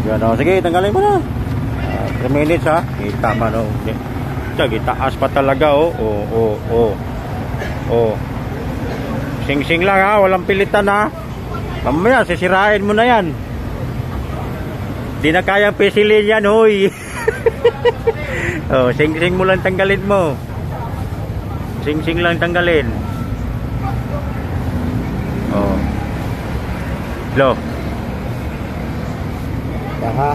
Ano, sige, tanggalin mo na. 3 minutes ha. Kita man o. Itaas pa talaga oh. Sing-sing lang ha, walang pilitan ha. Mamaya sisirain mo na yan. Di na kayang pisilin yan hoy. Oh, sing-sing mo lang tanggalin mo. Sing-sing lang tanggalin. Oh. Lo. Aha.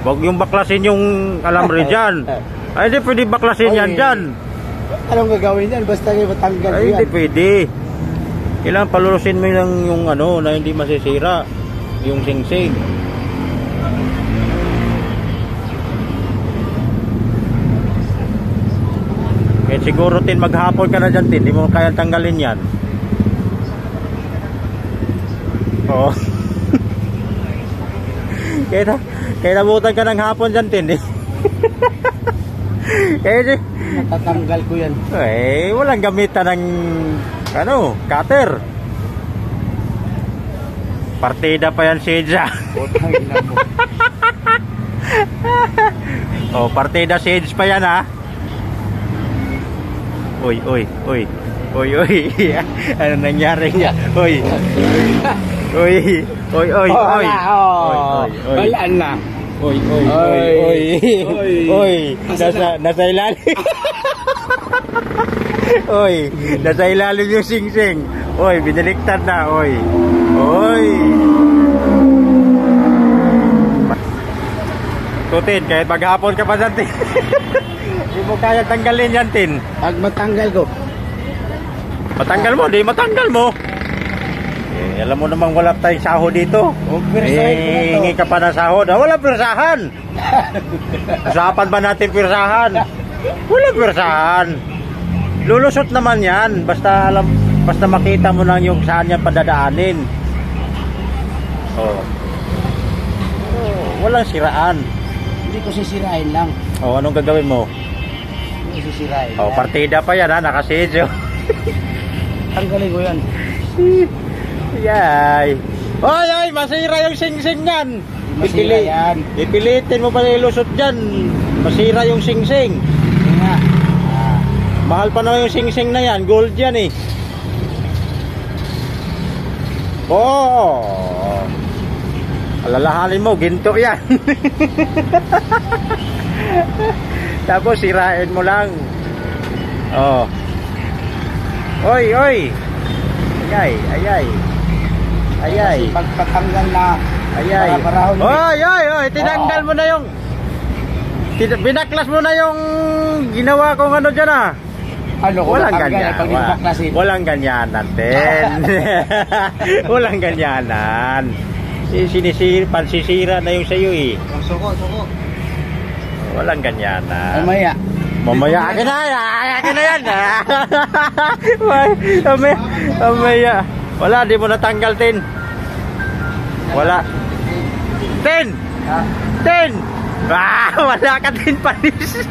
Huwag yung baklasin yung alambre dyan. Ay, hindi pwede baklasin yan dyan. Anong gagawin yan? Basta kayo matanggal yan. Ay, hindi pwede. Kailangan palulusin mo yung ano, na hindi masisira. Yung sing-sing. Kaya siguro tin maghapon ka na dyan tin. Hindi mo kayang tanggalin yan. Oo. Kaya nabutan ka ng hapon dyan tin. Kaya Natatanggal ko yan. eh, walang gamitan ng ano, cutter. Partida pa yan siya. Oh, partida siege pa yan ha. Uy. Ano nangyari niya? Uy. Wala na. Uy. Nasa ilalim. Uy, nasa ilalim yung sing-sing. Uy, binaliktad na. Uy. Tutin, kahit maghapon ka pa dyan, tin. Hindi mo kaya tanggalin yan, tin. Pag matanggal ko. Matanggal mo, di matanggal mo. Eh, alam mo namang wala tayong sahod dito. Hingi ka pa ng sahod. Wala pirsahan. Usapan ba natin pirsahan? Wala pirsahan. Lulusot naman yan. Basta makita mo lang yung saan yan padadaanin. Walang siraan. Hindi ko sisirain lang. Anong gagawin mo? Hindi ko sisirain. Partida pa yan ha, nakasidyo. Tanggalin ko yan. Yay. Oy, masira yung sing-sing yan. Masira yan. Ipilitin mo pa ilusot dyan. Masira yung sing-sing. Nga. Mahal pa naman yung sing-sing na yan. Gold yan eh. Alalahanin mo, ginto yan. Tapos sirain mo lang. Oy. Ayay. Pagpatanggal na. Ayay. Oy, tinanggal mo na yung binaklas mo na yung ginawa kong ano dyan ah. Ano ko Walang matanggal ganyan. pag dinaklasin? Walang ganyanan, ten. Walang ganyanan. Pansisira na yung sayo eh. Suko. Walang ganyanan. Mamaya. Akin na yan. Mamaya. Wala, di mo natanggal, tin. Wala. Tin! Wala ka din panis.